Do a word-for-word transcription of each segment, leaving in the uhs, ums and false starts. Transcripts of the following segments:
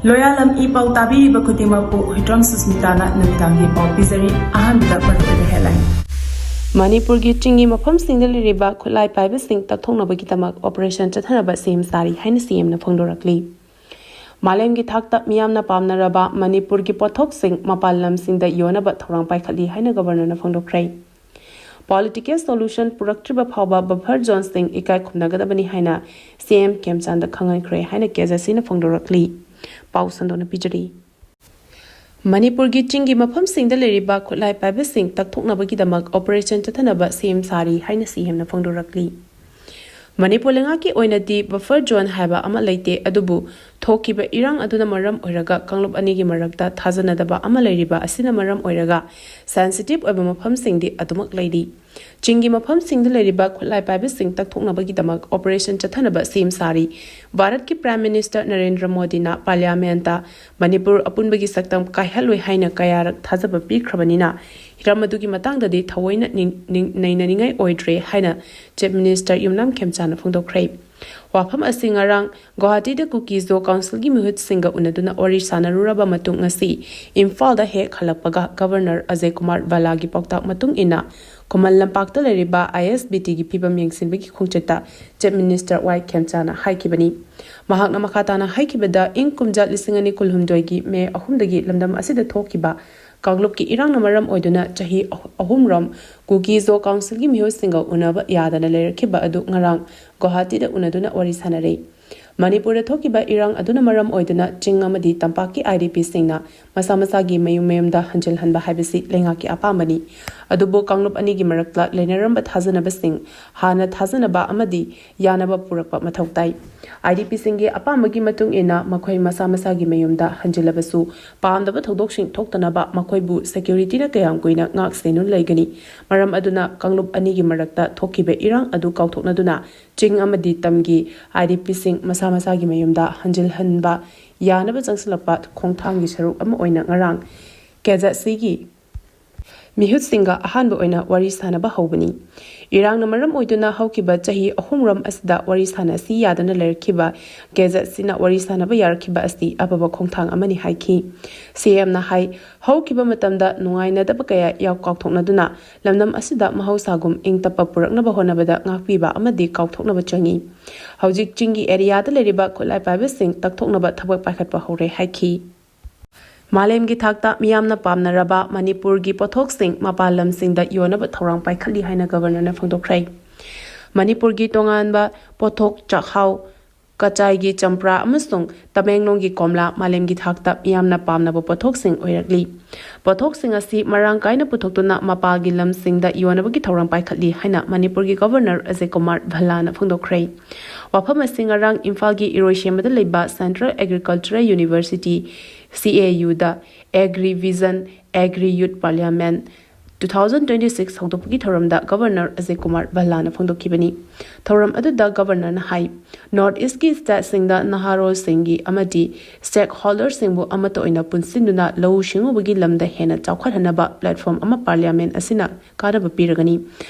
ꯂꯣꯌꯥꯂꯝ E ꯄꯥꯎ ꯇꯥꯕꯤꯔꯤꯕ ꯈꯨꯗꯤꯡꯃꯛꯄꯨ ꯍꯨꯏꯗ꯭ꯔꯣꯝ ꯁꯨꯁꯃꯤꯇꯥꯅ ꯅꯨꯃꯤꯗꯥꯡꯒꯤ ꯄꯥꯎ ꯄꯤꯖꯔꯤ꯫ ꯑꯍꯥꯟꯕꯗ ꯃꯔꯨꯑꯣꯏꯕ headline꯫ ꯃꯅꯤꯄꯨꯔꯒꯤ ꯆꯤꯡꯒꯤ ꯃꯐꯝꯁꯤꯡꯗ ꯂꯩꯔꯤꯕ ꯈꯨꯠꯂꯥꯏ ꯄꯥꯏꯕꯁꯤꯡ ꯇꯛꯊꯣꯛꯅꯕꯒꯤꯗꯃꯛ operation ꯆꯠꯊꯅꯕ ꯁꯦꯝ ꯁꯥꯔꯤ ꯍꯥꯏꯅ CMꯅ ꯐꯣꯡꯗꯣꯔꯛꯂꯤ꯫ ꯃꯥꯂꯦꯝꯒꯤ ꯊꯥꯛꯇ ꯃꯤꯌꯥꯝꯅ ꯄꯥꯝꯅꯔꯕ ꯃꯅꯤꯄꯨꯔꯒꯤ ꯄꯣꯠꯊꯣꯛꯁꯤꯡ ꯃꯄꯥꯟ ꯂꯝꯁꯤꯡꯗ ꯌꯣꯟꯅꯕ ꯊꯧꯔꯥꯡ ꯄꯥꯏꯈꯠꯂꯤ ꯍꯥꯏꯅ Governorꯅ ꯐꯣꯡꯗꯣꯛꯈ꯭ꯔꯦ꯫ Political solution ꯄꯨꯔꯛꯇ꯭ꯔꯤꯕ ꯐꯥꯎꯕ buffer zoneꯁꯤꯡ ꯏꯀꯥꯏ ꯈꯨꯝꯅꯒꯗꯕꯅꯤ ꯍꯥꯏꯅ CM ꯈꯦꯝꯆꯥꯟꯗ ꯈꯪꯍꯟꯈ꯭ꯔꯦ ꯍꯥꯏꯅ KZCꯅ ꯐꯣꯡꯗꯣꯔꯛꯂꯤ꯫ ꯄꯥꯎ ꯁꯟꯗꯣꯛꯅ ꯄꯤꯖꯔꯤ꯫ ꯃꯅꯤꯄꯨꯔꯒꯤ ꯆꯤꯡꯒꯤ ꯃꯐꯝꯁꯤꯡꯗ ꯂꯩꯔꯤꯕ ꯈꯨꯠꯂꯥꯏ ꯄꯥꯏꯕꯁꯤꯡ ꯇꯛꯊꯣꯛꯅꯕꯒꯤꯗꯃꯛ operation ꯆꯠꯊꯅꯕ ꯁꯦꯝ ꯁꯥꯔꯤ ꯍꯥꯏꯅ CMꯅ ꯐꯣꯡꯗꯣꯔꯛꯂꯤ꯫ ꯃꯅꯤꯄꯨꯔ ꯂꯩꯉꯥꯛꯀꯤ ꯑꯣꯏꯅꯗꯤ buffer zone ꯍꯥꯏꯕ ꯑꯃ ꯂꯩꯇꯦ, ꯑꯗꯨꯕꯨ ꯊꯣꯛꯈꯤꯕ ꯏꯔꯥꯡ ꯑꯗꯨꯅ ꯃꯔꯝ ꯑꯣꯏꯔꯒ ꯀꯥꯡꯂꯨꯞ ꯑꯅꯤꯒꯤ ꯃꯔꯛꯇ ꯊꯥꯖꯅꯗꯕ ꯑꯃ ꯂꯩꯔꯤꯕ ꯑꯁꯤꯅ ꯃꯔꯝ ꯑꯣꯏꯔꯒ sensitive ꯑꯣꯏꯕ ꯃꯐꯝꯁꯤꯡꯗꯤ ꯑꯗꯨꯃꯛ ꯂꯩꯔꯤ꯫ ꯆꯤꯡꯒꯤ ꯃꯐꯝꯁꯤꯡꯗ ꯂꯩꯔꯤꯕ ꯈꯨꯠꯂꯥꯏ ꯄꯥꯏꯕꯁꯤꯡ ꯇꯛꯊꯣꯛꯅꯕꯒꯤꯗꯃꯛ operation ꯆꯠꯊꯅꯕ ꯁꯦꯝ ꯁꯥꯔꯤ꯫ ꯚꯥꯔꯠꯀꯤ Prime Minister ꯅꯔꯦꯟꯗ꯭ꯔ ꯃꯣꯗꯤꯅ Parliamentꯇ ꯃꯅꯤꯄꯨꯔ ꯑꯄꯨꯟꯕꯒꯤ ꯁꯛꯇꯝ ꯀꯥꯏꯍꯜꯂꯣꯏ ꯍꯥꯏꯅ ꯀꯌꯥꯔꯛ ꯊꯥꯖꯕ ꯄꯤꯈ꯭ꯔꯕꯅꯤꯅ, ꯍꯤꯔꯝ ꯑꯗꯨꯒꯤ ꯃꯇꯥꯡꯗꯗꯤ ꯊꯑꯣꯏꯅ ꯅꯤꯡ-, ꯅꯤꯡ-, ꯅꯩꯅꯅꯤꯡꯉꯥꯏ ꯑꯣꯏꯗ꯭ꯔꯦ ꯍꯥꯏꯅ Chief Minister ꯌꯨꯝꯅꯥꯝ ꯈꯦꯝꯆꯥꯅ ꯐꯣꯡꯗꯣꯛꯈ꯭ꯔꯦ꯫ ꯋꯥꯐꯝ ꯑꯁꯤ ꯉꯔꯥꯡ ꯒꯨꯋꯥꯍꯥꯇꯤꯗ ꯀꯨꯀꯤ-ꯖꯣ ꯀꯥꯎꯟꯁꯤꯜꯒꯤ ꯃꯤꯍꯨꯠꯁꯤꯡꯒ ꯎꯅꯗꯨꯅ ꯋꯥꯔꯤ ꯁꯥꯟꯅꯔꯨꯔꯕ ꯃꯇꯨꯡ ꯉꯁꯤ ꯏꯝꯐꯥꯜꯗ ꯍꯦꯛ ꯍꯜꯂꯛꯄꯒ Governor ꯑꯖꯌ ꯀꯨꯃꯥꯔ ꯚꯜꯂꯥꯒꯤ ꯄꯥꯎꯇꯥꯛ ꯃꯇꯨꯡ ꯏꯟꯅ ꯈꯨꯃꯟ ꯂꯝꯄꯥꯛꯇ ꯂꯩꯔꯤꯕ ISBTꯒꯤ ꯐꯤꯕꯝ ꯌꯦꯡꯁꯤꯟꯕꯒꯤ ꯈꯣꯡꯆꯠꯇ Chief Minister ꯋꯥꯏ ꯈꯦꯝꯆꯥꯅ ꯍꯥꯏꯈꯤꯕꯅꯤ꯫ ꯃꯍꯥꯛꯅ ꯃꯈꯥ ꯇꯥꯅ ꯍꯥꯏꯈꯤꯕꯗ, ꯏꯪ ꯀꯨꯝꯖꯥ ꯂꯤꯁꯤꯡ ꯑꯅꯤ ꯀꯨꯟꯍꯨꯝꯗꯣꯏꯒꯤ ꯃꯦ ꯑꯍꯨꯝꯗꯒꯤ ꯂꯝꯗꯝ ꯑꯁꯤꯗ ꯊꯣꯛꯈꯤꯕ ꯀꯥꯡꯂꯨꯞꯀꯤ ꯏꯔꯥꯡꯅ ꯃꯔꯝ ꯑꯣꯏꯗꯨꯅ ꯆꯍꯤ ꯑꯍꯨꯝꯔꯣꯝ ꯀꯨꯀꯤ-ꯖꯣ ꯀꯥꯎꯟꯁꯤꯜꯒꯤ ꯃꯤꯍꯨꯠꯁꯤꯡꯒ ꯎꯅꯕ ꯌꯥꯗꯅ ꯂꯩꯔꯛꯈꯤꯕ ꯑꯗꯨ ꯉꯔꯥꯡ ꯒꯨꯋꯥꯍꯥꯇꯤꯗ ꯎꯅꯗꯨꯅ ꯋꯥꯔꯤ ꯁꯥꯟꯅꯔꯦ꯫ ꯃꯅꯤꯄꯨꯔꯗ ꯊꯣꯛꯈꯤꯕ ꯏꯔꯥꯡ ꯑꯗꯨꯅ ꯃꯔꯝ ꯑꯣꯏꯗꯨꯅ ꯆꯤꯡ ꯑꯃꯗꯤ ꯇꯝꯄꯥꯛꯀꯤ IDPꯁꯤꯡꯅ ꯃꯁꯥ ꯃꯁꯥꯒꯤ ꯃꯌꯨꯝ ꯃꯌꯨꯝꯗ ꯍꯟꯖꯤꯜꯍꯟꯕ ꯍꯥꯏꯕꯁꯤ ꯂꯩꯉꯥꯛꯀꯤ ꯑꯄꯥꯝꯕꯅꯤ꯫ ꯑꯗꯨꯕꯨ ꯀꯥꯡꯂꯨꯞ ꯑꯅꯤꯒꯤ ꯃꯔꯛꯇ ꯂꯩꯅꯔꯝꯕ ꯊꯥꯖꯅꯕꯁꯤꯡ ꯍꯥꯟꯅ ꯊꯥꯖꯅꯕ ꯑꯃꯗꯤ ꯌꯥꯅꯕ ꯄꯨꯔꯛꯄ ꯃꯊꯧ ꯇꯥꯏ꯫ IDPꯁꯤꯡꯒꯤ ꯑꯄꯥꯝꯕꯒꯤ ꯃꯇꯨꯡ ꯏꯟꯅ ꯃꯈꯣꯏ ꯃꯁꯥ ꯃꯁꯥꯒꯤ ꯃꯌꯨꯝꯗ ꯍꯟꯖꯤꯜꯂꯕꯁꯨ, ꯄꯥꯝꯗꯕ ꯊꯧꯗꯣꯛꯁꯤꯡ ꯊꯣꯛꯇꯅꯕ ꯃꯈꯣꯏꯕꯨ securityꯅ ꯀꯌꯥꯝ ꯀꯨꯏꯅ ꯉꯥꯛ ꯁꯦꯟꯗꯨꯅ ꯂꯩꯒꯅꯤ? ꯃꯔꯝ ꯑꯗꯨꯅ ꯀꯥꯡꯂꯨꯞ ꯑꯅꯤꯒꯤ ꯃꯔꯛꯇ ꯊꯣꯛꯈꯤꯕ ꯏꯔꯥꯡ ꯑꯗꯨ ꯀꯥꯎꯊꯣꯛꯅꯗꯨꯅ ꯆꯤꯡ ꯑꯃꯗꯤ ꯇꯝꯒꯤ IDPꯁꯤꯡ ꯃꯁꯥ ꯃꯁꯥꯒꯤ ꯃꯌꯨꯝꯗ ꯍꯟꯖꯤꯜꯍꯟꯕ ꯌꯥꯅꯕ ꯆꯪꯁꯤꯜꯂꯛꯄ ꯈꯣꯡꯊꯥꯡꯒꯤ ꯁꯔꯨꯛ ꯑꯃ ꯑꯣꯏꯅ ꯉꯔꯥꯡ KZCꯒꯤ ꯃꯤꯍꯨꯠꯁꯤꯡꯒ ꯑꯍꯥꯟꯕ ꯑꯣꯏꯅ ꯋꯥꯔꯤ ꯁꯥꯟꯅꯕ ꯍꯧꯕꯅꯤ꯫ ꯏꯔꯥꯡꯅ ꯃꯔꯝ ꯑꯣꯏꯗꯨꯅ ꯍꯧꯈꯤꯕ ꯆꯍꯤ ꯑꯍꯨꯝꯔꯣꯝ ꯑꯁꯤꯗ ꯋꯥꯔꯤ ꯁꯥꯟꯅꯁꯤ ꯌꯥꯗꯅ ꯂꯩꯔꯛꯈꯤꯕ ꯀꯦꯖꯦꯠꯁꯤꯅ ꯋꯥꯔꯤ ꯁꯥꯟꯅꯕ ꯌꯥꯔꯛꯈꯤꯕ ꯑꯁꯤ ꯑꯐꯕ ꯈꯣꯡꯊꯥꯡ ꯑꯃꯅꯤ ꯍꯥꯏꯈꯤ꯫ ꯁꯤꯑꯦꯝꯅ ꯍꯥꯏ, ꯍꯧꯈꯤꯕ ꯃꯇꯝꯗ ꯅꯨꯡꯉꯥꯏꯅꯗꯕ ꯀꯌꯥ ꯌꯥꯎ ꯀꯥꯎꯊꯣꯛꯅꯗꯨꯅ ꯂꯝꯗꯝ ꯑꯁꯤꯗ ꯃꯍꯧꯁꯥꯒꯨꯝ ꯏꯪ ꯇꯞꯄ ꯄꯨꯔꯛꯅꯕ ꯍꯣꯠꯅꯕꯗ ꯉꯥꯛꯄꯤꯕ ꯑꯃꯗꯤ ꯀꯥꯎꯊꯣꯛꯅꯕ ꯆꯪꯏ꯫ ꯍꯧꯖꯤꯛ ꯆꯤꯡꯒꯤ ꯑꯦꯔꯤꯌꯥꯗ ꯂꯩꯔꯤꯕ ꯈꯨꯠꯂꯥꯏ ꯄꯥꯏꯕꯁꯤꯡ ꯇꯛꯊꯣꯛꯅꯕ ꯊꯕꯛ ꯄꯥꯏꯈꯠꯄ ꯍꯧꯔꯦ ꯍꯥꯏꯈꯤ꯫ ꯃꯥꯂꯦꯝꯒꯤ ꯊꯥꯛꯇ ꯃꯤꯌꯥꯝꯅ ꯄꯥꯝꯅꯔꯕ ꯃꯅꯤꯄꯨꯔꯒꯤ ꯄꯣꯠꯊꯣꯛꯁꯤꯡ ꯃꯄꯥꯟ ꯂꯝꯁꯤꯡꯗ ꯌꯣꯟꯅꯕ ꯊꯧꯔꯥꯡ ꯄꯥꯏꯈꯠꯂꯤ ꯍꯥꯏꯅ ꯒꯕꯔꯅꯔꯅ ꯐꯣꯡꯗꯣꯛꯈ꯭ꯔꯦ꯫ ꯃꯅꯤꯄꯨꯔꯒꯤ ꯇꯣꯉꯥꯟꯕ ꯄꯣꯠꯊꯣꯛ ꯆꯥꯛꯍꯥꯎ, ꯀꯆꯥꯏꯒꯤ ꯆꯝꯄ꯭ꯔꯥ ꯑꯃꯁꯨꯡ ꯇꯃꯦꯡꯂꯣꯡꯒꯤ ꯀꯣꯝꯂꯥ ꯃꯥꯂꯦꯝꯒꯤ ꯊꯥꯛꯇ ꯃꯤꯌꯥꯝꯅ ꯄꯥꯝꯅꯕ ꯄꯣꯠꯊꯣꯛꯁꯤꯡ ꯑꯣꯏꯔꯛꯂꯤ꯫ ꯄꯣꯠꯊꯣꯛꯁꯤꯡ ꯑꯁꯤ ꯃꯔꯥꯡ ꯀꯥꯏꯅ ꯄꯨꯊꯣꯛꯇꯨꯅ ꯃꯄꯥꯜꯒꯤ ꯂꯝꯁꯤꯡꯗ ꯌꯣꯟꯅꯕꯒꯤ ꯊꯧꯔꯥꯡ ꯄꯥꯏꯈꯠꯂꯤ ꯍꯥꯏꯅ ꯃꯅꯤꯄꯨꯔꯒꯤ ꯒꯕꯔꯅꯔ ꯑꯖꯌ ꯀꯨꯃꯥꯔ ꯚꯜꯂꯥꯅ ꯐꯣꯡꯗꯣꯛꯈ꯭ꯔꯦ꯫ ꯋꯥꯐꯝ ꯑꯁꯤ ꯉꯔꯥꯡ ꯏꯝꯐꯥꯜꯒꯤ ꯏꯔꯣꯏꯁꯦꯝꯕꯗ ꯂꯩꯕ Central Agricultural University, C A U the Agri Vision, Agri Youth Parliament two thousand twenty six ꯍꯧꯗꯣꯛꯄꯒꯤ ꯊꯧꯔꯝꯗ ꯒꯕꯔꯅꯔ ꯑꯖꯌ ꯀꯨꯃꯥꯔ ꯚꯜꯂꯥꯅ ꯐꯣꯡꯗꯣꯛꯈꯤꯕꯅꯤ꯫ ꯊꯧꯔꯝ ꯑꯗꯨꯗ ꯒꯕꯔꯅꯔꯅ ꯍꯥꯏ, ꯅꯣꯔꯠ ꯏꯁꯀꯤ ꯁ꯭ꯇꯦꯠꯁꯤꯡꯗ ꯅꯍꯥꯔꯣꯜꯁꯤꯡꯒꯤ ꯑꯃꯗꯤ ꯁ꯭ꯇꯦꯛꯍꯣꯜꯗꯔꯁꯤꯡꯕꯨ ꯑꯃꯠꯇ ꯑꯣꯏꯅ ꯄꯨꯟꯁꯤꯟꯗꯨꯅ ꯂꯧꯎ ꯁꯤꯡꯎꯕꯒꯤ ꯂꯝꯗ ꯍꯦꯟꯅ ꯆꯥꯎꯈꯠꯍꯟꯅꯕ ꯄ꯭ꯂꯦꯠꯐꯣꯔꯝ ꯑꯃ ꯄꯥꯔꯂꯤꯌꯥꯃꯦꯟ ꯑꯁꯤꯅ ꯀꯥꯟꯅꯕ ꯄꯤꯔꯒꯅꯤ꯫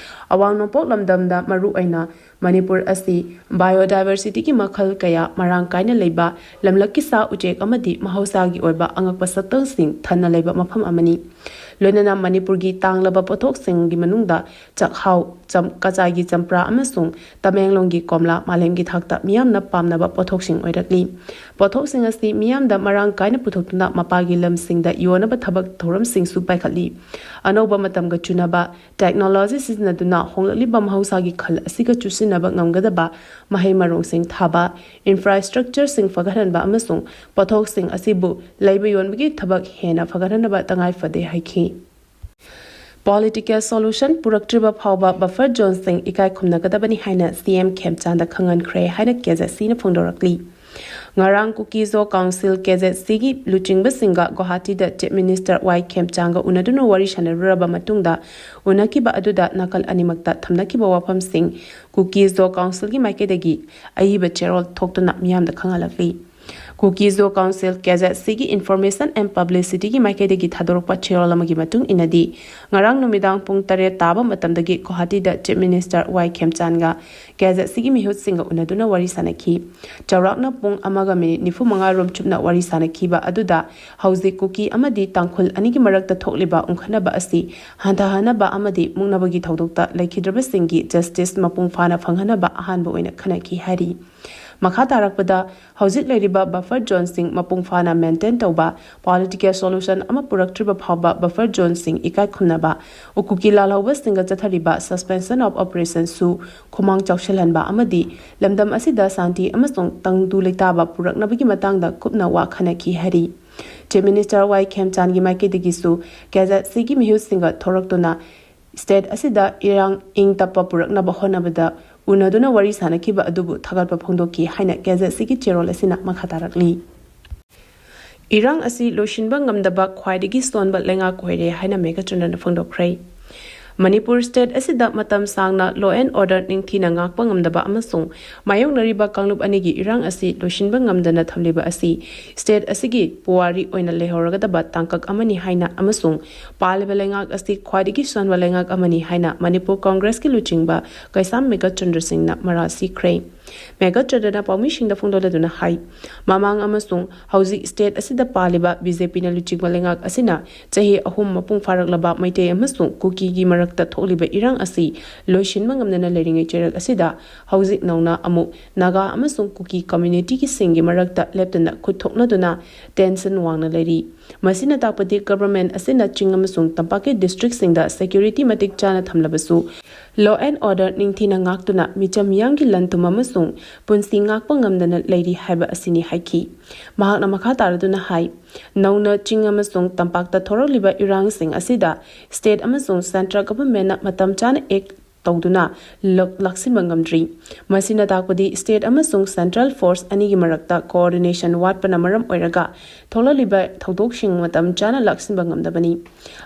ꯑꯋꯥꯡ ꯅꯣꯡꯄꯣꯛ ꯂꯝꯗꯝꯗ ꯃꯔꯨꯑꯣꯏꯅ ꯃꯅꯤꯄꯨꯔ ꯑꯁꯤ ꯕꯥꯏꯑꯣꯗꯥꯏꯚꯔꯁꯤꯇꯤꯒꯤ ꯃꯈꯜ ꯀꯌꯥ ꯃꯔꯥꯡ ꯀꯥꯏꯅ ꯂꯩꯕ, ꯂꯝꯂꯛꯀꯤ ꯁꯥ ꯎꯆꯦꯛ ꯑꯃꯗꯤ ꯃꯍꯧꯁꯥꯒꯤ ꯑꯣꯏꯕ ꯑꯉꯛꯄ ꯁꯛꯇꯝꯁꯤꯡ ꯊꯟꯅ ꯂꯩꯕ ꯃꯐꯝ ꯑꯃꯅꯤ꯫ ꯂꯣꯏꯅꯅ ꯃꯅꯤꯄꯨꯔꯒꯤ ꯇꯥꯡꯂꯕ ꯄꯣꯠꯊꯣꯛꯁꯤꯡꯒꯤ ꯃꯅꯨꯡꯗ ꯆꯥꯛꯍꯥꯎ, ꯆꯝ-, ꯀꯆꯥꯏꯒꯤ ꯆꯝꯄ꯭ꯔꯥ ꯑꯃꯁꯨꯡ ꯇꯃꯦꯡꯂꯣꯡꯒꯤ ꯀꯣꯝꯂꯥ ꯃꯥꯂꯦꯝꯒꯤ ꯊꯥꯛꯇ ꯃꯤꯌꯥꯝꯅ ꯄꯥꯝꯅꯕ ꯄꯣꯠꯊꯣꯛꯁꯤꯡ ꯑꯣꯏꯔꯛꯂꯤ꯫ ꯄꯣꯠꯊꯣꯛꯁꯤꯡ ꯑꯁꯤ ꯃꯤꯌꯥꯝꯗ ꯃꯔꯥꯡ ꯀꯥꯏꯅ ꯄꯨꯊꯣꯛꯇꯨꯅ ꯃꯄꯥꯒꯤ ꯂꯝꯁꯤꯡꯗ ꯌꯣꯟꯅꯕ ꯊꯕꯛ ꯊꯧꯔꯝꯁꯤꯡꯁꯨ ꯄꯥꯏꯈꯠꯂꯤ꯫ ꯑꯅꯧꯕ ꯃꯇꯝꯒ ꯆꯨꯅꯕ ꯇꯦꯛꯅꯣꯂꯣꯖꯤ ꯁꯤꯖꯤꯟꯅꯗꯨꯅ ꯍꯣꯡꯂꯛꯂꯤꯕ ꯃꯍꯧꯁꯥꯒꯤ ꯈꯜ ꯑꯁꯤꯒ ꯆꯨꯁꯤꯟꯅꯕ ꯉꯝꯒꯗꯕ ꯃꯍꯩ ꯃꯔꯣꯡꯁꯤꯡ ꯊꯥꯕ, ꯏꯟꯐ꯭ꯔꯥꯁ꯭ꯇ꯭ꯔꯛꯆꯔꯁꯤꯡ ꯐꯒꯠꯍꯟꯕ ꯑꯃꯁꯨꯡ ꯄꯣꯠꯊꯣꯛꯁꯤꯡ ꯑꯁꯤꯕꯨ ꯂꯩꯕ ꯌꯣꯟꯕꯒꯤ ꯊꯕꯛ ꯍꯦꯟꯅ ꯐꯒꯠꯍꯟꯅꯕ ꯇꯉꯥꯏ ꯐꯗꯦ ꯍꯥꯏꯈꯤ꯫ ꯄꯣꯂꯤꯇꯤꯀꯦꯜ ꯁꯣꯂꯨꯁꯟ ꯄꯨꯔꯛꯇ꯭ꯔꯤꯕ ꯐꯥꯎꯕ ꯕꯐꯔ ꯖꯣꯟꯁꯤꯡ ꯏꯀꯥꯏ ꯈꯨꯝꯅꯒꯗꯕꯅꯤ ꯍꯥꯏꯅ ꯁꯤ ꯑꯦꯝ ꯈꯦꯝꯆꯥꯟꯗ ꯈꯪꯍꯟꯈ꯭ꯔꯦ ꯍꯥꯏꯅ ꯀꯦ ꯖꯦꯠ ꯁꯤꯅ ꯐꯣꯡꯗꯣꯔꯛꯂꯤ꯫ ꯉꯔꯥꯡ ꯀꯨꯀꯤꯖꯣ ꯀꯥꯎꯟꯁꯤꯜ, ꯀꯦ ꯖꯦꯠ ꯁꯤꯒꯤ ꯂꯨꯆꯤꯡꯕꯁꯤꯡꯒ ꯒꯨꯋꯥꯍꯥꯇꯤꯗ ꯆꯤꯐ ꯃꯤꯅꯤꯁꯇꯔ ꯋꯥꯏ ꯈꯦꯝꯆꯥꯟꯒ ꯎꯅꯗꯨꯅ ꯋꯥꯔꯤ ꯁꯥꯟꯅꯔꯨꯔꯕ ꯃꯇꯨꯡꯗ ꯎꯅꯈꯤꯕ ꯑꯗꯨꯗ ꯅꯥꯀꯜ ꯑꯅꯤꯃꯛꯇ ꯊꯝꯅꯈꯤꯕ ꯋꯥꯐꯝꯁꯤꯡ ꯀꯨꯀꯤꯖꯣ ꯀꯥꯎꯟꯁꯤꯜꯒꯤ ꯃꯥꯏꯀꯩꯗꯒꯤ ꯑꯏꯕ ꯆꯦꯔꯣꯜ ꯊꯣꯛꯇꯨꯅ ꯃꯤꯌꯥꯝꯗ ꯈꯪꯍꯜꯂꯛꯂꯤ꯫ Kuki Zo Council, KZC ꯒꯤ Information and Publicity ꯒꯤ ꯃꯥꯏꯀꯩꯗꯒꯤ ꯊꯥꯗꯣꯔꯛꯄ ꯆꯦꯔꯣꯜ ꯑꯃꯒꯤ ꯃꯇꯨꯡ ꯏꯟꯅꯗꯤ, ꯉꯔꯥꯡ ꯅꯨꯃꯤꯗꯥꯡ ꯄꯨꯡ ꯇꯔꯦꯠ ꯇꯥꯕ ꯃꯇꯝꯗꯒꯤ ꯒꯨꯋꯥꯍꯥꯇꯤꯗ Chief Minister ꯋꯥꯏ ꯈꯦꯝꯆꯥꯟꯒ KZC ꯒꯤ ꯃꯤꯍꯨꯠꯁꯤꯡꯒ ꯎꯅꯗꯨꯅ ꯋꯥꯔꯤ ꯁꯥꯅꯈꯤ꯫ ꯆꯥꯎꯔꯥꯛꯅ ꯄꯨꯡ ꯑꯃꯒ ꯃꯤꯅꯤꯠ ꯅꯤꯐꯨ ꯃꯉꯥ ꯔꯣꯝ ꯆꯨꯞꯅ ꯋꯥꯔꯤ ꯁꯥꯅꯈꯤꯕ ꯑꯗꯨꯗ ꯍꯧꯖꯤꯛ ꯀꯨꯀꯤ ꯑꯃꯗꯤ ꯇꯥꯡꯈꯨꯜ ꯑꯅꯤꯒꯤ ꯃꯔꯛꯇ ꯊꯣꯛꯂꯤꯕ ꯎꯪꯈꯠꯅꯕ ꯑꯁꯤ ꯍꯟꯊꯍꯟꯅꯕ ꯑꯃꯗꯤ ꯃꯨꯛꯅꯕꯒꯤ ꯊꯧꯗꯣꯛꯇ ꯂꯩꯈꯤꯗ꯭ꯔꯕꯁꯤꯡꯒꯤ justice ꯃꯄꯨꯡ ꯐꯥꯅ ꯐꯪꯍꯟꯅꯕ ꯑꯍꯥꯟꯕ ꯑꯣꯏꯅ ꯈꯟꯅꯈꯤ ꯍꯥꯏꯔꯤ꯫ ꯃꯈꯥ ꯇꯥꯔꯛꯄꯗ, ꯍꯧꯖꯤꯛ ꯂꯩꯔꯤꯕ buffer zoneꯁꯤꯡ ꯃꯄꯨꯡ ꯐꯥꯅ maintain ꯇꯧꯕ, political solution ꯑꯃ ꯄꯨꯔꯛꯇ꯭ꯔꯤꯕ ꯐꯥꯎꯕ buffer zoneꯁꯤꯡ ꯏꯀꯥꯏ ꯈꯨꯝꯅꯕ, ꯎꯀꯨꯀꯤ ꯂꯥꯜꯍꯧꯕꯁꯤꯡꯒ ꯆꯠꯊꯔꯤꯕ suspension of operationꯁꯨ ꯈꯨꯃꯥꯡ ꯆꯥꯎꯁꯤꯜꯍꯟꯕ ꯑꯃꯗꯤ ꯂꯝꯗꯝ ꯑꯁꯤꯗ ꯁꯥꯟꯇꯤ ꯑꯃꯁꯨꯡ ꯇꯪꯗꯨ ꯂꯩꯇꯥꯕ ꯄꯨꯔꯛꯅꯕꯒꯤ ꯃꯇꯥꯡꯗ ꯀꯨꯞꯅ ꯋꯥ ꯈꯟꯅꯈꯤ ꯍꯥꯏꯔꯤ꯫ Chief Minister ꯋꯥꯏ ꯈꯦꯝꯆꯥꯟꯒꯤ ꯃꯥꯏꯀꯩꯗꯒꯤꯁꯨ KZC ꯒꯤ ꯃꯤꯍꯨꯠꯁꯤꯡꯒ ꯊꯣꯔꯛꯇꯨꯅ state ꯑꯁꯤꯗ ꯏꯔꯥꯡ ꯏꯪ ꯇꯞꯄ ꯄꯨꯔꯛꯅꯕ ꯍꯣꯠꯅꯕꯗ ꯎꯅꯗꯨꯅ ꯋꯥꯔꯤ ꯁꯥꯅꯈꯤꯕ ꯑꯗꯨꯕꯨ ꯊꯥꯒꯠꯄ ꯐꯣꯡꯗꯣꯛꯈꯤ ꯍꯥꯏꯅ KZC ꯒꯤ ꯆꯦꯔꯣꯜ ꯑꯁꯤꯅ ꯃꯈꯥ ꯇꯥꯔꯛꯂꯤ꯫ ꯏꯔꯥꯡ ꯑꯁꯤ ꯂꯣꯏꯁꯤꯟꯕ ꯉꯝꯗꯕ ꯈ꯭ꯋꯥꯏꯗꯒꯤ ꯁꯣꯟꯕ ꯂꯩꯉꯥꯛ ꯑꯣꯏꯔꯦ ꯍꯥꯏꯅ ꯃꯦꯘꯆꯟꯗ꯭ꯔꯅ ꯐꯣꯡꯗꯣꯛꯈ꯭ꯔꯦ꯫ ꯃꯅꯤꯄꯨꯔ state ꯑꯁꯤꯗ ꯃꯇꯝ ꯁꯥꯡꯅ law and order ꯅꯤꯡꯊꯤꯅ ꯉꯥꯛꯄ ꯉꯝꯗꯕ ꯑꯃꯁꯨꯡ ꯃꯥꯌꯣꯛꯅꯔꯤꯕ ꯀꯥꯡꯂꯨꯞ ꯑꯅꯤꯒꯤ ꯏꯔꯥꯡ ꯑꯁꯤ ꯂꯣꯏꯁꯤꯟꯕ ꯉꯝꯗꯅ ꯊꯝꯂꯤꯕ ꯑꯁꯤ state ꯑꯁꯤꯒꯤ ꯄꯨꯋꯥꯔꯤ ꯑꯣꯏꯅ ꯂꯩꯍꯧꯔꯒꯗꯕ ꯇꯥꯡꯀꯛ ꯑꯃꯅꯤ ꯍꯥꯏꯅ ꯑꯃꯁꯨꯡ ꯄꯥꯜꯂꯤꯕ ꯂꯩꯉꯥꯛ ꯑꯁꯤ ꯈ꯭ꯋꯥꯏꯗꯒꯤ ꯁꯣꯟꯕ ꯂꯩꯉꯥꯛ ꯑꯃꯅꯤ ꯍꯥꯏꯅ ꯃꯅꯤꯄꯨꯔ ꯀꯪꯒ꯭ꯔꯦꯁꯀꯤ ꯂꯨꯆꯤꯡꯕ ꯀꯩꯁꯥꯝ ꯃꯦꯘꯆꯟꯗ꯭ꯔ ꯁꯤꯡꯅ ꯃꯔꯥꯜ ꯁꯤꯈ꯭ꯔꯦ꯫ ꯃꯦꯘꯆꯟꯗ꯭ꯔꯅ ꯄꯥꯎꯃꯤꯁꯤꯡꯗ ꯐꯣꯡꯗꯣꯛꯂꯗꯨꯅ ꯍꯥꯏ, ꯃꯃꯥꯡ ꯑꯃꯁꯨꯡ ꯍꯧꯖꯤꯛ state ꯑꯁꯤꯗ ꯄꯥꯜꯂꯤꯕ BJPꯅ ꯂꯨꯆꯤꯡꯕ ꯂꯩꯉꯥꯛ ꯑꯁꯤꯅ ꯆꯍꯤ ꯑꯍꯨꯝ ꯃꯄꯨꯡ ꯐꯥꯔꯛꯂꯕ ꯃꯩꯇꯩ ꯑꯃꯁꯨꯡ ꯀꯨꯀꯤꯒꯤ ꯃꯔꯛꯇ ꯊꯣꯛꯂꯤꯕ ꯏꯔꯥꯡ ꯑꯁꯤ ꯂꯣꯏꯁꯤꯟꯕ ꯉꯝꯗꯅ ꯂꯩꯔꯤꯉꯩ ꯆꯩꯔꯛ ꯑꯁꯤꯗ ꯍꯧꯖꯤꯛ ꯅꯧꯅ ꯑꯃꯨꯛ ꯅꯥꯒꯥ ꯑꯃꯁꯨꯡ ꯀꯨꯀꯤ communityꯒꯤꯁꯤꯡꯒꯤ ꯃꯔꯛꯇ ꯂꯦꯞꯇꯅ ꯈꯨꯠ ꯊꯣꯛꯅꯗꯨꯅ tension ꯋꯥꯡꯅ ꯂꯩꯔꯤ꯫ ꯃꯁꯤꯅ ꯇꯥꯛꯄꯗꯤ government ꯑꯁꯤꯅ ꯆꯤꯡ ꯑꯃꯁꯨꯡ ꯇꯝꯄꯥꯛꯀꯤ districtꯁꯤꯡꯗ security ꯃꯇꯤꯛ ꯆꯥꯅ ꯊꯝꯂꯕꯁꯨ, law and order ꯅꯤꯡꯊꯤꯅ ꯉꯥꯛꯇꯨꯅ ꯃꯤꯆꯝ ꯃꯤꯌꯥꯝꯒꯤ ꯂꯟ-ꯊꯨꯝ ꯑꯃꯁꯨꯡ ꯄꯨꯟꯁꯤ ꯉꯥꯛꯄ ꯉꯝꯗꯅ ꯂꯩꯔꯤ ꯍꯥꯏꯕ ꯑꯁꯤꯅꯤ ꯍꯥꯏꯈꯤ꯫ ꯃꯍꯥꯛꯅ ꯃꯈꯥ ꯇꯥꯔꯗꯨꯅ ꯍꯥꯏ, ꯅꯧꯅ ꯆꯤꯡ ꯑꯃꯁꯨꯡ ꯇꯝꯄꯥꯛꯇ ꯊꯣꯔꯛꯂꯤꯕ ꯏꯔꯥꯡꯁꯤꯡ ꯑꯁꯤꯗ state ꯑꯃꯁꯨꯡ central governmentꯅ ꯃꯇꯝ ꯆꯥꯅ act ꯇꯧꯗꯨꯅ ꯂꯛ- ꯂꯥꯛꯁꯤꯟꯕ ꯉꯝꯗ꯭ꯔꯤ꯫ ꯃꯁꯤꯅ ꯇꯥꯛꯄꯗꯤ state ꯑꯃꯁꯨꯡ central force ꯑꯅꯤꯒꯤ ꯃꯔꯛꯇ coordination ꯋꯥꯠꯄꯅ ꯃꯔꯝ ꯑꯣꯏꯔꯒ ꯊꯣꯛꯂꯛꯂꯤꯕ ꯊꯧꯗꯣꯛꯁꯤꯡ ꯃꯇꯝ ꯆꯥꯅ ꯂꯥꯛꯁꯤꯟꯕ ꯉꯝꯗꯕꯅꯤ꯫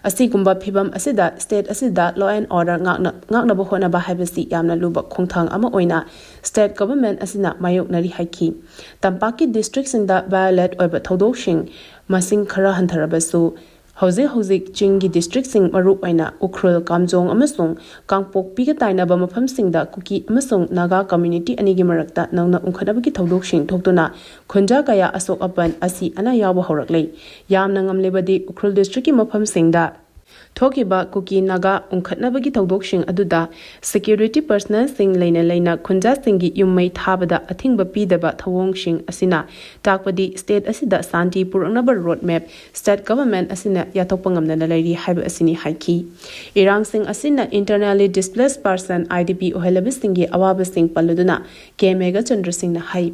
ꯑꯁꯤꯒꯨꯝꯕ ꯐꯤꯚꯝ ꯑꯁꯤꯗ state ꯑꯁꯤꯗ law and order ꯉꯥꯛꯅ- ꯉꯥꯛꯅꯕ ꯍꯣꯠꯅꯕ ꯍꯥꯏꯕꯁꯤ ꯌꯥꯝꯅ ꯂꯨꯕ ꯈꯣꯡꯊꯥꯡ ꯑꯃ ꯑꯣꯏꯅ state government ꯑꯁꯤꯅ ꯃꯥꯌꯣꯛꯅꯔꯤ ꯍꯥꯏꯈꯤ꯫ ꯇꯝꯄꯥꯛꯀꯤ districtꯁꯤꯡꯗ violate ꯑꯣꯏꯕ ꯊꯧꯗꯣꯛꯁꯤꯡ ꯃꯁꯤꯡ ꯈꯔ ꯍꯟꯊꯔꯕꯁꯨ, ꯍꯧꯖꯤꯛ ꯍꯧꯖꯤꯛ ꯆꯤꯡꯒꯤ districtꯁꯤꯡ, ꯃꯔꯨꯑꯣꯏꯅ ꯎꯈ꯭ꯔꯨꯜ, ꯀꯥꯝꯖꯣꯡ ꯑꯃꯁꯨꯡ ꯀꯥꯡꯄꯣꯛꯄꯤꯒ ꯇꯥꯏꯅꯕ ꯃꯐꯝꯁꯤꯡꯗ ꯀꯨꯀꯤ ꯑꯃꯁꯨꯡ ꯅꯥꯒꯥ community ꯑꯅꯤꯒꯤ ꯃꯔꯛꯇ ꯅꯧꯅ ꯎꯪꯈꯠꯅꯕꯒꯤ ꯊꯧꯗꯣꯛꯁꯤꯡ ꯊꯣꯛꯇꯨꯅ ꯈꯨꯟꯖꯥ ꯀꯌꯥ ꯑꯁꯣꯛ ꯑꯄꯟ, ꯑꯁꯤ ꯑꯅꯥ ꯌꯥꯎꯕ ꯍꯧꯔꯛꯂꯦ꯫ ꯌꯥꯝꯅ ꯉꯝꯂꯤꯕꯗꯤ ꯎꯈ꯭ꯔꯨꯜ districtꯀꯤ ꯃꯐꯝꯁꯤꯡꯗ ꯊꯣꯛꯈꯤꯕ ꯀꯨꯀꯤ ꯅꯥꯒꯥ ꯎꯪꯈꯠꯅꯕꯒꯤ ꯊꯧꯗꯣꯛꯁꯤꯡ ꯑꯗꯨꯗ security personnelꯁꯤꯡ ꯂꯩꯅ ꯂꯩꯅ ꯈꯨꯟꯖꯥꯁꯤꯡꯒꯤ ꯌꯨꯝ ꯃꯩ ꯊꯥꯕꯗ ꯑꯊꯤꯡꯕ ꯄꯤꯗꯕ ꯊꯧꯑꯣꯡꯁꯤꯡ ꯑꯁꯤꯅ ꯇꯥꯛꯄꯗꯤ state ꯑꯁꯤꯗ ꯁꯥꯟꯇꯤ ꯄꯨꯔꯛꯅꯕ road map state government ꯑꯁꯤꯅ ꯌꯥꯊꯣꯛꯄ ꯉꯝꯗꯅ ꯂꯩꯔꯤ ꯍꯥꯏꯕ ꯑꯁꯤꯅꯤ ꯍꯥꯏꯈꯤ꯫ ꯏꯔꯥꯡꯁꯤꯡ ꯑꯁꯤꯅ internally displaced person, IDP, ꯑꯣꯏꯍꯜꯂꯕꯁꯤꯡꯒꯤ ꯑꯋꯥꯕꯁꯤꯡ ꯄꯜꯂꯗꯨꯅ ꯀꯦ ꯃꯦꯘꯆꯟꯗ꯭ꯔ ꯁꯤꯡꯅ ꯍꯥꯏ,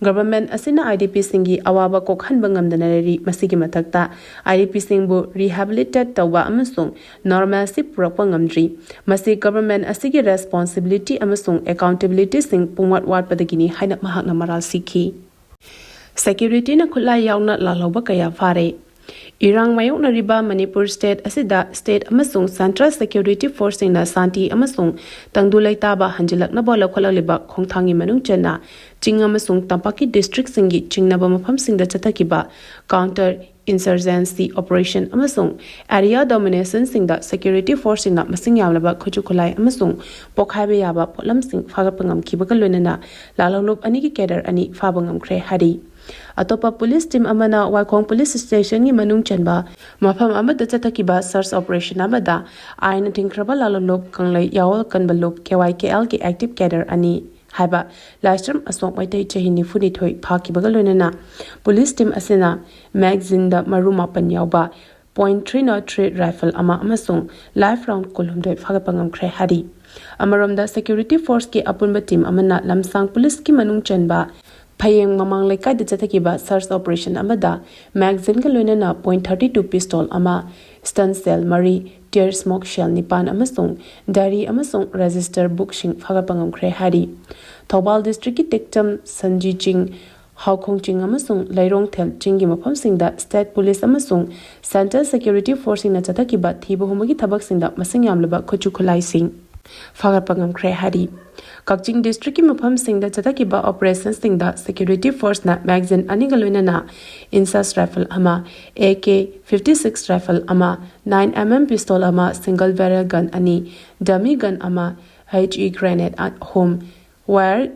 government ꯑꯁꯤꯅ IDPꯁꯤꯡꯒꯤ ꯑꯋꯥꯕ ꯀꯣꯛꯍꯟꯕ ꯉꯝꯗꯅ ꯂꯩꯔꯤ꯫ ꯃꯁꯤꯒꯤ ꯃꯊꯛꯇ IDPꯁꯤꯡꯕꯨ rehabilitate ꯇꯧꯕ ꯑꯃꯁꯨꯡ normalcy ꯄꯨꯔꯛꯄ ꯉꯝꯗ꯭ꯔꯤ꯫ ꯃꯁꯤ government ꯑꯁꯤꯒꯤ responsibility ꯑꯃꯁꯨꯡ accountabilityꯁꯤꯡ ꯄꯨꯡꯋꯥꯠ ꯋꯥꯠꯄꯗꯒꯤꯅꯤ ꯍꯥꯏꯅ ꯃꯍꯥꯛꯅ ꯃꯔꯥꯜ ꯁꯤꯈꯤ꯫ Securityꯅ ꯈꯨꯠꯂꯥꯏ ꯌꯥꯎꯅ ꯂꯥꯜꯍꯧꯕ ꯀꯌꯥ ꯐꯥꯔꯦ꯫ ꯏꯔꯥꯡ ꯃꯥꯌꯣꯛꯅꯔꯤꯕ ꯃꯅꯤꯄꯨꯔ state ꯑꯁꯤꯗ state ꯑꯃꯁꯨꯡ central security forceꯁꯤꯡꯅ ꯁꯥꯟꯇꯤ ꯑꯃꯁꯨꯡ ꯇꯪꯗꯨ ꯂꯩꯇꯥꯕ ꯍꯟꯖꯤꯜꯂꯛꯅꯕ ꯂꯧꯈꯠꯂꯛꯂꯤꯕ ꯈꯣꯡꯊꯥꯡꯒꯤ ꯃꯅꯨꯡ ꯆꯟꯅ ꯆꯤꯡ ꯑꯃꯁꯨꯡ ꯇꯝꯄꯥꯛꯀꯤ districtꯁꯤꯡꯒꯤ ꯆꯤꯡꯅꯕ ꯃꯐꯝꯁꯤꯡꯗ ꯆꯠꯊꯈꯤꯕ counter insurgency operation ꯑꯃꯁꯨꯡ area dominationꯁꯤꯡꯗ security forceꯁꯤꯡꯅ ꯃꯁꯤꯡ ꯌꯥꯝꯂꯕ ꯈꯨꯠꯁꯨ ꯈꯨꯠꯂꯥꯏ ꯑꯃꯁꯨꯡ ꯄꯣꯈꯥꯏꯕ ꯌꯥꯕ ꯄꯣꯠꯂꯝꯁꯤꯡ ꯐꯥꯒꯠꯄ ꯉꯝꯈꯤꯕꯒ ꯂꯣꯏꯅꯅ ꯂꯥꯜꯍꯧꯂꯨꯞ ꯑꯅꯤꯒꯤ cadre ꯑꯅꯤ ꯐꯥꯕ ꯉꯝꯈ꯭ꯔꯦ ꯍꯥꯏꯔꯤ꯫ ꯑꯇꯣꯞꯄ police team ꯑꯃꯅ ꯋꯥꯏꯈꯣꯡ police stationꯒꯤ ꯃꯅꯨꯡ ꯆꯟꯕ ꯃꯐꯝ ꯑꯃꯗ ꯆꯠꯊꯈꯤꯕ search operation ꯑꯃꯗ ꯑꯥꯏꯟꯅ ꯊꯤꯡꯈ꯭ꯔꯕ ꯂꯥꯜꯍꯧꯂꯨꯞ ꯀꯪꯂꯩ ꯌꯥꯑꯣꯜ ꯀꯟꯕ ꯂꯨꯞ KYKLꯒꯤ active cadre ꯑꯅꯤ ꯍꯥꯏꯕ ꯂꯥꯏꯁ꯭ꯔꯝ ꯑꯁꯣꯛ ꯃꯩꯇꯩ, ꯆꯍꯤ ꯅꯤꯐꯨꯅꯤꯊꯣꯏ, ꯐꯥꯈꯤꯕꯒ ꯂꯣꯏꯅꯅ police team ꯑꯁꯤꯅ magazineꯗ ꯃꯔꯨ ꯃꯥꯄꯟ ꯌꯥꯎꯕ point three nought three rifle ꯑꯃ ꯑꯃꯁꯨꯡ live round ꯀꯨꯟꯍꯨꯝꯗꯣꯏ ꯐꯥꯒꯠꯄ ꯉꯝꯈ꯭ꯔꯦ ꯍꯥꯏꯔꯤ꯫ ꯑꯃꯔꯣꯝꯗ security forceꯀꯤ ꯑꯄꯨꯟꯕ team ꯑꯃꯅ ꯂꯝꯁꯥꯡ policeꯀꯤ ꯃꯅꯨꯡ ꯆꯟꯕ ꯐꯌꯦꯡ ꯃꯃꯥꯡ ꯂꯩꯀꯥꯏꯗ ꯆꯠꯊꯈꯤꯕ search operation ꯑꯃꯗ magazineꯒ ꯂꯣꯏꯅꯅ point thirty two pistol ꯑꯃ, stun shell ꯃꯔꯤ, tear smoke shell ꯅꯤꯄꯥꯟ ꯑꯃꯁꯨꯡ diary ꯑꯃꯁꯨꯡ register bookꯁꯤꯡ ꯐꯥꯒꯠꯄ ꯉꯝꯈ꯭ꯔꯦ ꯍꯥꯏꯔꯤ꯫ ꯊꯧꯕꯥꯜ districtꯀꯤ ꯇꯦꯛꯆꯝ, ꯁꯟꯖꯤ ꯆꯤꯡ, ꯍꯥꯎꯈꯣꯡ ꯆꯤꯡ ꯑꯃꯁꯨꯡ ꯂꯩꯔꯣꯡꯊꯦꯜ ꯆꯤꯡꯒꯤ ꯃꯐꯝꯁꯤꯡꯗ state police ꯑꯃꯁꯨꯡ central security forceꯁꯤꯡꯅ ꯆꯠꯊꯈꯤꯕ ꯊꯤꯕ ꯍꯨꯝꯕꯒꯤ ꯊꯕꯛꯁꯤꯡꯗ ꯃꯁꯤꯡ ꯌꯥꯝꯂꯕ ꯈꯨꯠꯁꯨ ꯈꯨꯠꯂꯥꯏꯁꯤꯡ ꯐꯥꯒꯠꯄ ꯉꯝꯈ꯭ꯔꯦ ꯍꯥꯏꯔꯤ꯫ ꯀꯛꯆꯤꯡ districtꯀꯤ ꯃꯐꯝꯁꯤꯡꯗ ꯆꯠꯊꯈꯤꯕ operationꯁꯤꯡꯗ security forceꯅ magazine ꯑꯅꯤꯒ ꯂꯣꯏꯅꯅ INSAS rifle ꯑꯃ, AK fifty six rifle ꯑꯃ, nine MM pistol ꯑꯃ, single barrel gun ꯑꯅꯤ, dummy gun ꯑꯃ, HE grenade ꯑꯍꯨꯝ, wire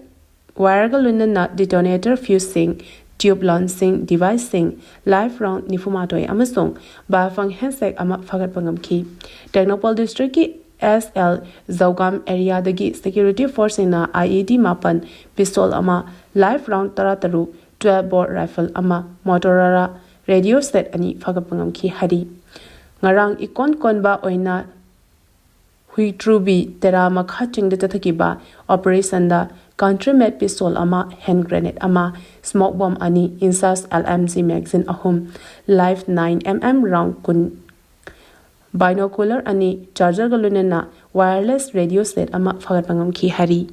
wireꯒ ꯂꯣꯏꯅꯅ detonator fuseꯁꯤꯡ, tube launchꯁꯤꯡ, deviceꯁꯤꯡ, live round ꯅꯤꯐꯨ ꯃꯥꯊꯣꯏ ꯑꯃꯁꯨꯡ Baofeng handsack ꯑꯃ ꯐꯥꯒꯠꯄ ꯉꯝꯈꯤ꯫ ꯇꯦꯡꯅꯧꯄꯜ districtꯀꯤ SL ꯖꯧꯒꯥꯝ areaꯗꯒꯤ security forceꯁꯤꯡꯅ IED ꯃꯥꯄꯟ, pistol ꯑꯃ, live round ꯇꯔꯥꯇꯔꯨꯛ, twelve bore rifle ꯑꯃ, Motorola radio set ꯑꯅꯤ ꯐꯥꯒꯠꯄ ꯉꯝꯈꯤ ꯍꯥꯏꯔꯤ꯫ ꯉꯔꯥꯡ ꯏꯀꯣꯟ ꯀꯣꯟꯕ ꯑꯣꯏꯅ ꯍꯨꯏꯇ꯭ꯔꯨꯕꯤ ꯇꯦꯔꯥ ꯃꯈꯥ ꯆꯤꯡꯗ ꯆꯠꯊꯈꯤꯕ operationꯗ country made pistol ꯑꯃ, hand grenade ꯑꯃ, smoke bomb ꯑꯅꯤ, INSAS LMG magazine ꯑꯍꯨꯝ, live nine MM round ꯀꯨꯟ, binocular ꯑꯅꯤ, chargerꯒ ꯂꯣꯏꯅꯅ wireless radio set ꯑꯃ ꯐꯥꯒꯠꯄ ꯉꯝꯈꯤ ꯍꯥꯏꯔꯤ꯫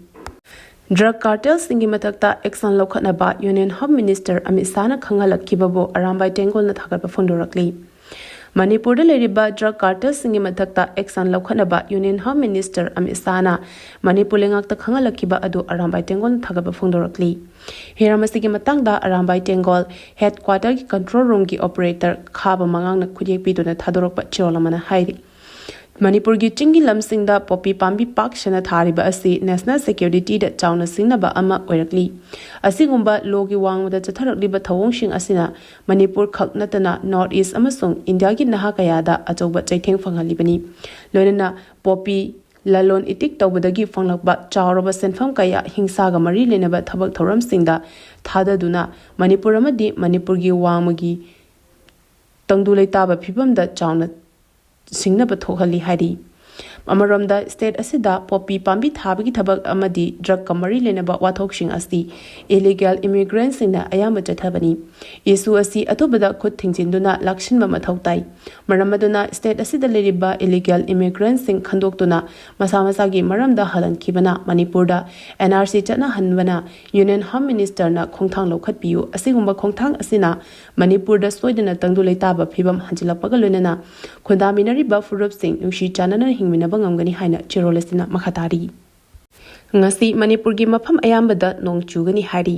Drug cartelꯁꯤꯡꯒꯤ ꯃꯊꯛꯇ action ꯂꯧꯈꯠꯅꯕ Union Home Minister Amit ꯁꯥꯍꯅ ꯈꯪꯍꯜꯂꯛꯈꯤꯕꯕꯨ Arambai ꯇꯦꯡꯒꯣꯜꯅ ꯊꯥꯒꯠꯄ ꯐꯣꯡꯗꯣꯔꯛꯂꯤ꯫ ꯃꯅꯤꯄꯨꯔꯗ ꯂꯩꯔꯤꯕ drug cartelꯁꯤꯡꯒꯤ ꯃꯊꯛꯇ action ꯂꯧꯈꯠꯅꯕ Union Home Minister Amit ꯁꯥꯍꯅ Manipur ꯂꯩꯉꯥꯛꯇ ꯈꯪꯍꯜꯂꯛꯈꯤꯕ ꯑꯗꯨ ꯑꯔꯥꯝꯕꯥꯏ ꯇꯦꯡꯒꯣꯜꯅ ꯊꯥꯒꯠꯄ ꯐꯣꯡꯗꯣꯔꯛꯂꯤ꯫ ꯍꯤꯔꯝ ꯑꯁꯤꯒꯤ ꯃꯇꯥꯡꯗ ꯑꯔꯥꯝꯕꯥꯏ ꯇꯦꯡꯒꯣꯜ headquarterꯒꯤ control roomꯒꯤ operator ꯈꯥꯕ ꯃꯉꯥꯡꯅ ꯈꯨꯠꯌꯦꯛ ꯄꯤꯗꯨꯅ ꯊꯥꯗꯣꯔꯛꯄ ꯆꯦꯔꯣꯜ ꯑꯃꯅ ꯍꯥꯏꯔꯤ꯫ ꯃꯅꯤꯄꯨꯔꯒꯤ ꯆꯤꯡꯒꯤ ꯂꯝꯁꯤꯡꯗ poppy ꯄꯥꯝꯕꯤ ꯄꯥꯛ ꯁꯟꯅ ꯊꯥꯔꯤꯕ ꯑꯁꯤ national securityꯗ ꯆꯥꯎꯅ ꯁꯤꯡꯅꯕ ꯑꯃ ꯑꯣꯏꯔꯛꯂꯤ꯫ ꯑꯁꯤꯒꯨꯝꯕ lawꯒꯤ ꯋꯥꯡꯃꯗ ꯆꯠꯊꯔꯛꯂꯤꯕ ꯊꯧꯑꯣꯡꯁꯤꯡ ꯑꯁꯤꯅ ꯃꯅꯤꯄꯨꯔ ꯈꯛ ꯅꯠꯇꯅ North East ꯑꯃꯁꯨꯡ ꯏꯟꯗꯤꯌꯥꯒꯤ ꯅꯍꯥ ꯀꯌꯥꯗ ꯑꯆꯧꯕ ꯆꯩꯊꯦꯡ ꯐꯪꯍꯜꯂꯤꯕꯅꯤ꯫ ꯂꯣꯏꯅꯅ poppy ꯂꯂꯣꯟ ꯏꯇꯤꯛ ꯇꯧꯕꯗꯒꯤ ꯐꯪꯂꯛꯄ ꯆꯥꯎꯔꯕ ꯁꯦꯟꯐꯝ ꯀꯌꯥ ꯍꯤꯡꯁꯥꯒ ꯃꯔꯤ ꯂꯩꯅꯕ ꯊꯕꯛ ꯊꯧꯔꯝꯁꯤꯡꯗ ꯊꯥꯗꯗꯨꯅ ꯃꯅꯤꯄꯨꯔ ꯑꯃꯗꯤ ꯃꯅꯤꯄꯨꯔꯒꯤ ꯋꯥꯡꯃꯒꯤ ꯇꯪꯗꯨ ꯂꯩꯇꯥꯕ ꯐꯤꯕꯝꯗ ꯆꯥꯎꯅ ꯁꯤꯡꯅꯕ ꯊꯣꯛꯍꯜꯂꯤ ꯍꯥꯏꯔꯤ꯫ ꯑꯃꯔꯣꯝꯗ, state ꯑꯁꯤꯗ ꯄꯣꯄꯤ ꯄꯥꯝꯕꯤ ꯊꯥꯕꯒꯤ ꯊꯕꯛ ꯑꯃꯗꯤ drugꯀ ꯃꯔꯤ ꯂꯩꯅꯕ ꯋꯥꯊꯣꯛꯁꯤꯡ ꯑꯁꯤ illegal immigrantꯁꯤꯡꯅ ꯑꯌꯥꯝꯕ ꯆꯠꯊꯕꯅꯤ꯫ Issue ꯑꯁꯤ ꯑꯊꯨꯕꯗ ꯈꯨꯠ ꯊꯤꯡꯖꯤꯟꯗꯨꯅ ꯂꯥꯛꯁꯤꯟꯕ ꯃꯊꯧ ꯇꯥꯏ꯫ ꯃꯔꯝ ꯑꯗꯨꯅ, state ꯑꯁꯤꯗ ꯂꯩꯔꯤꯕ illegal immigrantꯁꯤꯡ ꯈꯟꯗꯣꯛꯇꯨꯅ ꯃꯁꯥ ꯃꯁꯥꯒꯤ ꯃꯔꯝꯗ ꯍꯜꯍꯟꯈꯤꯕꯅ ꯃꯅꯤꯄꯨꯔꯗ NRC ꯆꯠꯅꯍꯟꯕꯅ Union Home Ministerꯅ ꯈꯣꯡꯊꯥꯡ ꯂꯧꯈꯠꯄꯤꯌꯨ꯫ ꯑꯁꯤꯒꯨꯝꯕ ꯈꯣꯡꯊꯥꯡ ꯑꯁꯤꯅ ꯃꯅꯤꯄꯨꯔꯗ ꯁꯣꯏꯗꯅ ꯇꯪꯗꯨ ꯂꯩꯇꯥꯕ ꯐꯤꯕꯝ ꯍꯟꯖꯤꯜꯂꯛꯄꯒ ꯂꯣꯏꯅꯅ ꯈꯨꯟꯗꯥꯃꯤꯟꯅꯔꯤꯕ ꯐꯨꯔꯨꯞꯁꯤꯡ ꯅꯨꯡꯁꯤ ꯆꯥꯟꯅꯅ ꯍꯤꯡꯃꯤꯟꯅꯕ ꯉꯝꯒꯅꯤ ꯍꯥꯏꯅ ꯆꯦꯔꯣꯜ ꯑꯁꯤꯅ ꯃꯈꯥ ꯇꯥꯔꯤ꯫ ꯉꯁꯤ ꯃꯅꯤꯄꯨꯔꯒꯤ ꯃꯐꯝ ꯑꯌꯥꯝꯕꯗ ꯅꯣꯡ ꯆꯨꯒꯅꯤ ꯍꯥꯏꯔꯤ꯫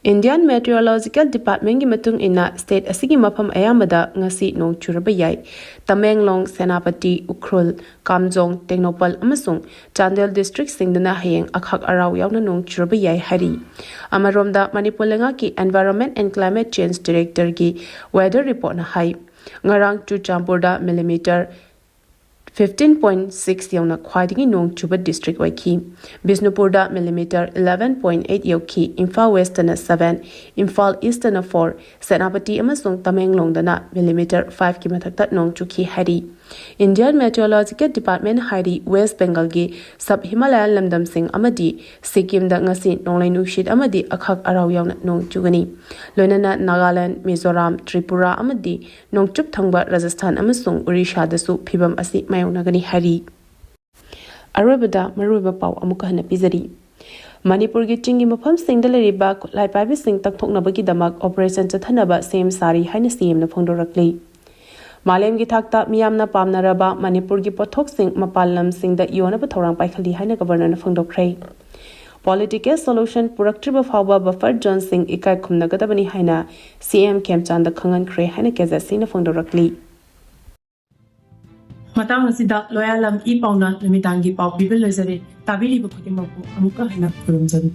Indian Meteorological Departmentꯀꯤ ꯃꯇꯨꯡ ꯏꯟꯅ, state ꯑꯁꯤꯒꯤ ꯃꯐꯝ ꯑꯌꯥꯝꯕꯗ ꯉꯁꯤ ꯅꯣꯡ ꯆꯨꯔꯕ ꯌꯥꯏ꯫ ꯇꯃꯦꯡꯂꯣꯡ, ꯁꯦꯅꯥꯄꯇꯤ, ꯎꯈ꯭ꯔꯨꯜ, ꯀꯥꯝꯖꯣꯡ, ꯇꯦꯡꯅꯧꯄꯜ ꯑꯃꯁꯨꯡ ꯆꯥꯟꯗꯦꯜ districtꯁꯤꯡꯗꯅ ꯍꯌꯦꯡ ꯑꯈꯥꯛ ꯑꯔꯥꯎ ꯌꯥꯎꯅ ꯅꯣꯡ ꯆꯨꯔꯕ ꯌꯥꯏ ꯍꯥꯏꯔꯤ꯫ ꯑꯃꯔꯣꯝꯗ, ꯃꯅꯤꯄꯨꯔ ꯂꯩꯉꯥꯛꯀꯤ Environment and Climate Change Directorateꯀꯤ weather reportꯅ ꯍꯥꯏ, ꯉꯔꯥꯡ ꯆꯨꯔꯆꯥꯟꯄꯨꯔꯗ millimeter fifteen point six ꯌꯧꯅ ꯈ꯭ꯋꯥꯏꯗꯒꯤ ꯅꯣꯡ ꯆꯨꯕ district ꯑꯣꯏꯈꯤ꯫ ꯕꯤꯁꯅꯨꯄꯨꯔꯗ millimeter eleven point eight ꯌꯧꯈꯤ꯫ Imphal Westꯇꯅ seven, Imphal Eastꯇꯅ four, Senapati ꯑꯃꯁꯨꯡ ꯇꯃꯦꯡꯂꯣꯡꯗꯅ millimeter fiveꯀꯤ ꯃꯊꯛꯇ ꯅꯣꯡ ꯆꯨꯈꯤ ꯍꯥꯏꯔꯤ꯫ Indian Meteorological Department ꯍꯥꯏꯔꯤ, West Bengalꯒꯤ sub Himalayan ꯂꯝꯗꯝꯁꯤꯡ ꯑꯃꯗꯤ ꯁꯤꯛꯀꯤꯝꯗ ꯉꯁꯤ ꯅꯣꯡꯂꯩ ꯅꯨꯡꯁꯤꯠ ꯑꯃꯗꯤ ꯑꯈꯥꯛ ꯑꯔꯥꯎ ꯌꯥꯎꯅ ꯅꯣꯡ ꯆꯨꯒꯅꯤ꯫ ꯂꯣꯏꯅꯅ ꯅꯥꯒꯥꯂꯦꯟ, ꯃꯤꯖꯣꯔꯥꯝ, ꯇ꯭ꯔꯤꯄꯨꯔꯥ ꯑꯃꯗꯤ ꯅꯣꯡꯆꯨꯞ ꯊꯪꯕ ꯔꯥꯖꯁꯊꯥꯟ ꯑꯃꯁꯨꯡ ꯑꯣꯔꯤꯁꯥꯗꯁꯨ ꯐꯤꯕꯝ ꯑꯁꯤ ꯃꯥꯌꯣꯛꯅꯒꯅꯤ ꯍꯥꯏꯔꯤ꯫ ꯑꯔꯣꯏꯕꯗ ꯃꯔꯨꯑꯣꯏꯕ ꯄꯥꯎ ꯑꯃꯨꯛꯀ ꯍꯟꯅ ꯄꯤꯖꯔꯤ꯫ ꯃꯅꯤꯄꯨꯔꯒꯤ ꯆꯤꯡꯒꯤ ꯃꯐꯝꯁꯤꯡꯗ ꯂꯩꯔꯤꯕ ꯈꯨꯠꯂꯥꯏ ꯄꯥꯏꯕꯁꯤꯡ ꯇꯛꯊꯣꯛꯅꯕꯒꯤꯗꯃꯛ operation ꯆꯠꯊꯅꯕ ꯁꯦꯝ ꯁꯥꯔꯤ ꯍꯥꯏꯅ CMꯅ ꯐꯣꯡꯗꯣꯔꯛꯂꯤ꯫ ꯃꯥꯂꯦꯝꯒꯤ ꯊꯥꯛꯇ ꯃꯤꯌꯥꯝꯅ ꯄꯥꯝꯅꯔꯕ ꯃꯅꯤꯄꯨꯔꯒꯤ ꯄꯣꯠꯊꯣꯛꯁꯤꯡ ꯃꯄꯥꯟ ꯂꯝꯁꯤꯡꯗ ꯌꯣꯟꯅꯕ ꯊꯧꯔꯥꯡ ꯄꯥꯏꯈꯠꯂꯤ ꯍꯥꯏꯅ Governorꯅ ꯐꯣꯡꯗꯣꯛꯈ꯭ꯔꯦ꯫ Political solution ꯄꯨꯔꯛꯇ꯭ꯔꯤꯕ ꯐꯥꯎꯕ buffer zoneꯁꯤꯡ ꯏꯀꯥꯏ ꯈꯨꯝꯅꯒꯗꯕꯅꯤ ꯍꯥꯏꯅ CM ꯈꯦꯝꯆꯥꯟꯗ ꯈꯪꯍꯟꯈ꯭ꯔꯦ ꯍꯥꯏꯅ KZCꯅ ꯐꯣꯡꯗꯣꯔꯛꯂꯤ꯫ ꯃꯇꯥꯡ ꯑꯁꯤꯗ ꯂꯣꯌꯥꯂꯝ ꯏ ꯄꯥꯎꯅ ꯅꯨꯃꯤꯗꯥꯡꯒꯤ ꯄꯥꯎ ꯄꯤꯕ ꯂꯣꯏꯖꯔꯦ꯫ ꯇꯥꯕꯤꯔꯤꯕ ꯈꯨꯗꯤꯡꯃꯛꯄꯨ ꯑꯃꯨꯛꯀ ꯍꯟꯅ ꯈꯨꯔꯨꯝꯖꯔꯤ꯫